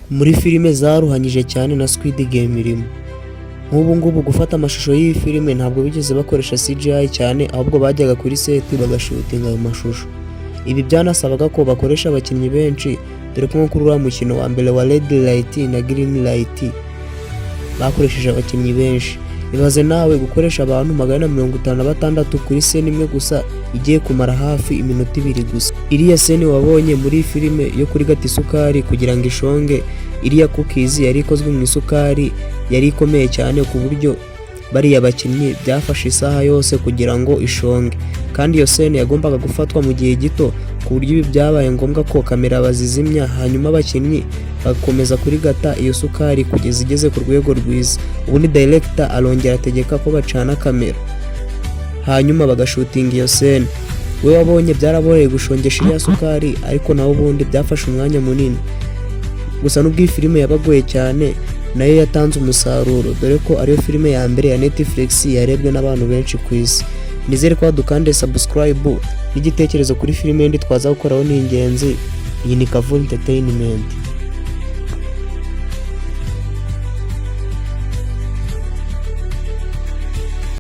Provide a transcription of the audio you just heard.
Muri filime zaruhanyije cyane na Squid Game irimo. Nk'ubu ngubu gufata amashusho y'iyi filime ntabwo bigeze bakoresha CGI cyane, ahubwo bajyaga kuri set bagashootinga ayo mashusho. Ibi byanasabaga ko bakoresha abakinnyi benshi, dore ko nko kuri uriya mukino wa mbere wa Red Light na Green Light bakoresheje abakinnyi benshi. Ibaze nawe gukoresha abantu 456 kuri scene imwe gusa igiye kumara hafi iminota 2 gusa. Iriya scene wabonye muri filime yo kurigata isukari kugira ngo ishonge, iriya cookies yari ikozwe mu isukari yari ikomeye cyane, ku buryo bariya bakinnyi byafashe isaha yose kugira ngo ishonge, kandi iyo scene yagombaga gufatwa mu gihe gito, ku buryo ibi byabaye ngombwa ko kamera bazizimya, hanyuma abakinnyi bagakomeza kurigata iyo sukari kugeza igeze ku rwego rwiza. Ubundi director arongera ategeka ko bacana kamera, hanyuma bagashootinga iyo scene. We wabonye byaraboroheye gushongesha iriya sukari, ariko naho ubundi byafashe umwanya munini. Gusa nubwo iyi filime yabagoye cyane, nayo yatanze umusaruro, dore ko ariyo filime ya mbere ya Netflix yarebwe n'abantu benshi ku isi. Nizere ko wadukande subscribe, n'igitekerezo kuri filime yindi twaza gukoraho ni ingenzi. Iyi ni Kavura Entertainment.